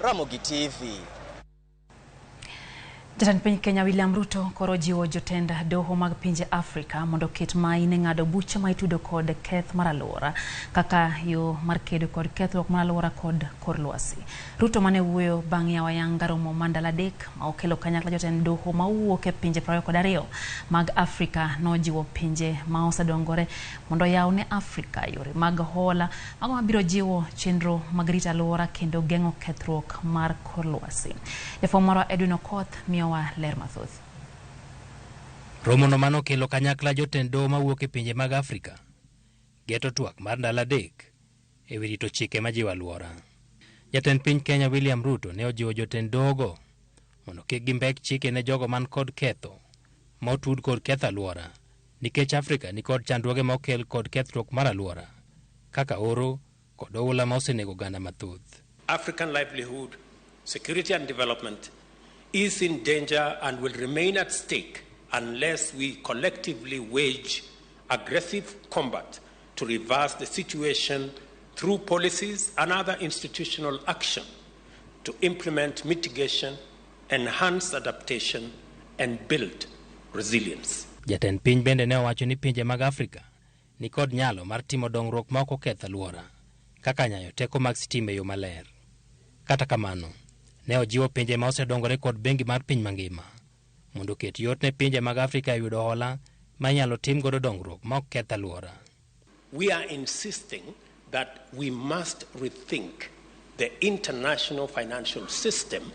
Ramogi TV. Jatend piny Kenya William Ruto koro jiwo jotend doho mag pinje Afrika mondo oket main e ng'ado buche ma itudo kod keth mar alwora kaka yo mar kedo kod kethruok mar alwora kod kor lwasi. Ruto mane wuoyo bang' yawo ayanga romo mar ndalo 3 ma okelo kanyakla jotend doho mawuok e pinje 22 mag Afrika nojiwo pinje ma osedongore mondo oyaw ne Afrika yore mag hola mago mabiro jiwo chenro mag rito alwora kendo geng'o kethruok mar kor lwasi. Jafwambo marwa Edwin Okoth miyowa ler mathoth. Romono manokelo kanyakla jotend doho mawuok e pinje mag Afrika geto twak mar ndalo 3 e wi rito chike majiwo alwora. Jatend piny Kenya William Ruto ne ojiwo jotend dohogo mondo kik gimbek chike ne jogo man kod ketho ma otud kod ketho alwora nikech Afrika ni kod chandruoge ma okel kod kethruok mar alwora kaka oro kod oula ma osenego oganda mathoth. African livelihood, security and development is in danger and will remain at stake unless we collectively wage aggressive combat to reverse the situation through policies and other institutional action to implement mitigation, enhance adaptation, and build resilience. Jatend piny bende ne owacho ni pinje mag Afrika ni kod nyalo mar timo dongruok ma ok oketh alwora kaka nyayo teko mag sitima e yo maler. Kata kamano, ne ojiwo pinje ma osedongore kod bengi mar piny mangima mondo oket yot ne pinje mag Afrika yudo hola ma inyalo tim godo dongruok ma ok keth alwora. We are insisting that we must rethink the international financial system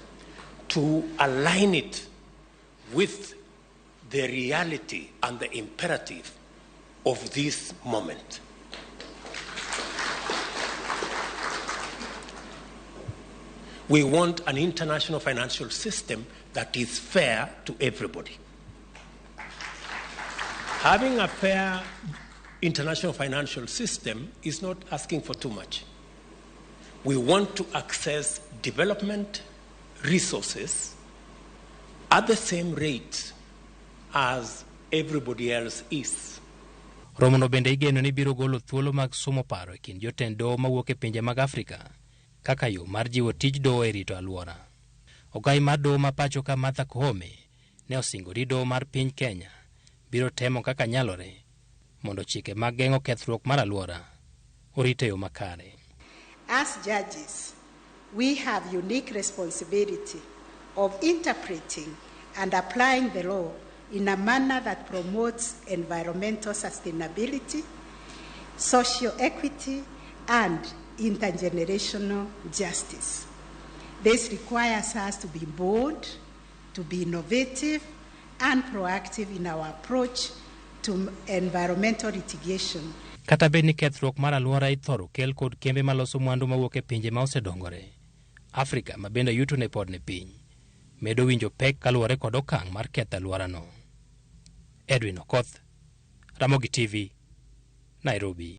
to align it with the reality and the imperative of this moment. We want an international financial system that is fair to everybody. Having a fair international financial system is not asking for too much. We want to access development resources at the same rate as everybody else is. Romono bende igeno ni biro golo thuolo mag somo paro e kind jotend doho mawuok e pinje mag Afrika kaka yo mar jiwo tij doho e rito alwora. Ogai mar doho ma pacho ka Martha Koome ne osingo ni doho mar piny Kenya biro temo kaka nyalore mondo chike mag geng'o kethruok mar alwora orit e yo makare. As judges, we have unique responsibility of interpreting and applying the law in a manner that promotes environmental sustainability, social equity, and intergenerational justice. This requires us to be bold, to be innovative, and proactive in our approach to environmental litigation. Kata bed ni kethruok mar alwora ithoro kel kod kembe maloso mwandu mawuok e pinje ma osedongore, Afrika ma bende yuto ne pod ni piny, medo winjo pek kaluwore kod okang' mar ketho alworano. Edwin Okoth, Ramogi TV, Nairobi.